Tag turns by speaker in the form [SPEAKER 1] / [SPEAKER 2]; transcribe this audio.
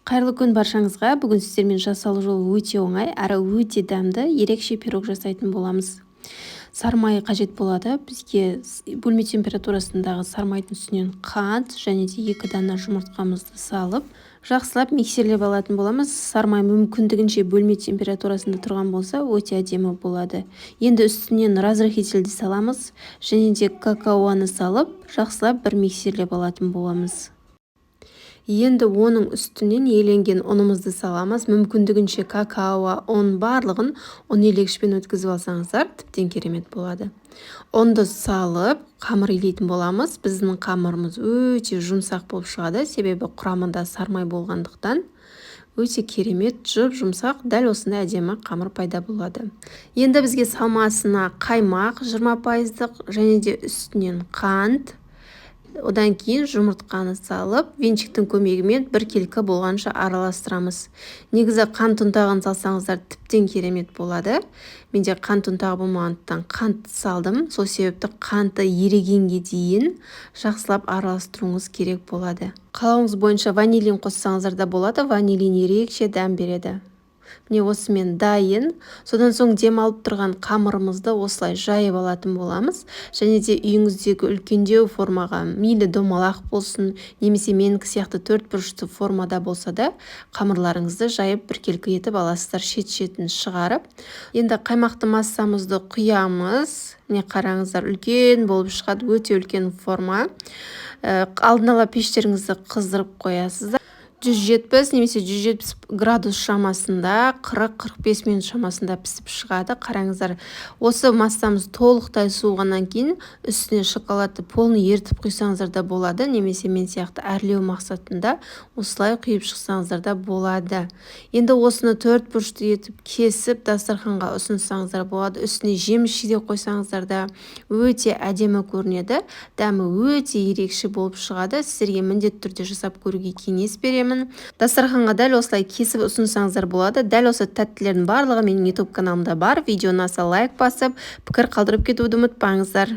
[SPEAKER 1] Қайырлы күн баршаңызға! Бүгін сіздермен жасалу жолы өте оңай әрі өте дәмді ерекше пирог жасайтын боламыз. Сары қажет болады бізге. Бөлме температурасындағы сары майдың үстінен қант және де 2 дана жұмыртқамызды салып, жақсылап миксерлеп алатын боламыз. Сары май мүмкіндігінше бөлме температурасында тұрған болса, өте әдемі болады. Енді үстінен разрыхлительді саламыз және де какаоны салып, жақсылап бір миксерлеп алатын боламыз. Енді оның үстінен еленген ұнымызды саламыз. Мүмкіндігінше какао, ұн, барлығын ұн елегішпен өткізіп алсаңыздар, тіптен керемет болады. Ұнды салып, қамыр илейтін боламыз. Біздің қамырымыз өте жұмсақ болып шығады, себебі құрамында сармай болғандықтан, өте керемет жұп-жұмсақ, дәл осындай әдемі қамыр пайда болады. Енді бізге салмасына қаймақ 20%-дық және де үстінен қант, одан кейін жұмыртқаны салып, венчиктің көмегімен біркелкі болғанша араластырамыз. Негізі қант ұнтағын салсаңыздар, тіптен керемет болады. Менде қант ұнтағы болмағандықтан, қант салдым. Сол себепті қанты ерігенге дейін жақсылап араластыруыңыз керек болады. Қалауыңыз бойынша ванилин қоссаңыздар да болады, ванилин ерекше дәм береді. Міне, осымен дайын. Содан соң демалып тұрған қамырымызды осылай жайып алатын боламыз және де үйіңіздегі үлкендеу формаға, мейлі домалақ болсын немесе менікі сияқты төрт бұрышты формада болса да, қамырларыңызды жайып, біркелкі етіп аласыздар, шет шетін шығарып. Енді қаймақты массамызды құямыз. Міне, қараңыздар, үлкен болып шығады, өте үлкен форма. Алдын ала пештеріңізді қыздырып қоясыздар 170 немесе 170 градус шамасында, 40-45 минут шамасында пісіп шығады. Қараңыздар, осы массамыз толықтай суығаннан кейін үстіне шоколадты полный ерітіп құйсаңыздар да болады немесе мен сияқты әрлеу мақсатында осылай құйып шықсаңыздар да болады. Енді осыны төрт бұрышты етіп кесіп, дастарханға ұсынсаңыздар болады. Үстіне жеміс жидек қойсаңыздар да, өте әдемі көрінеді, дәмі өте ерекше болып шығады. Сіздерге міндетті түрде жасап көруге кеңес беремін. Дастарханға дәл осылай кесіп ұсынсаңыздар болады. Дәл осы тәттілердің барлығы менің YouTube каналымда бар. Видео ұнаса, лайк басып, пікір қалдырып кетуді ұмытпаңыздар.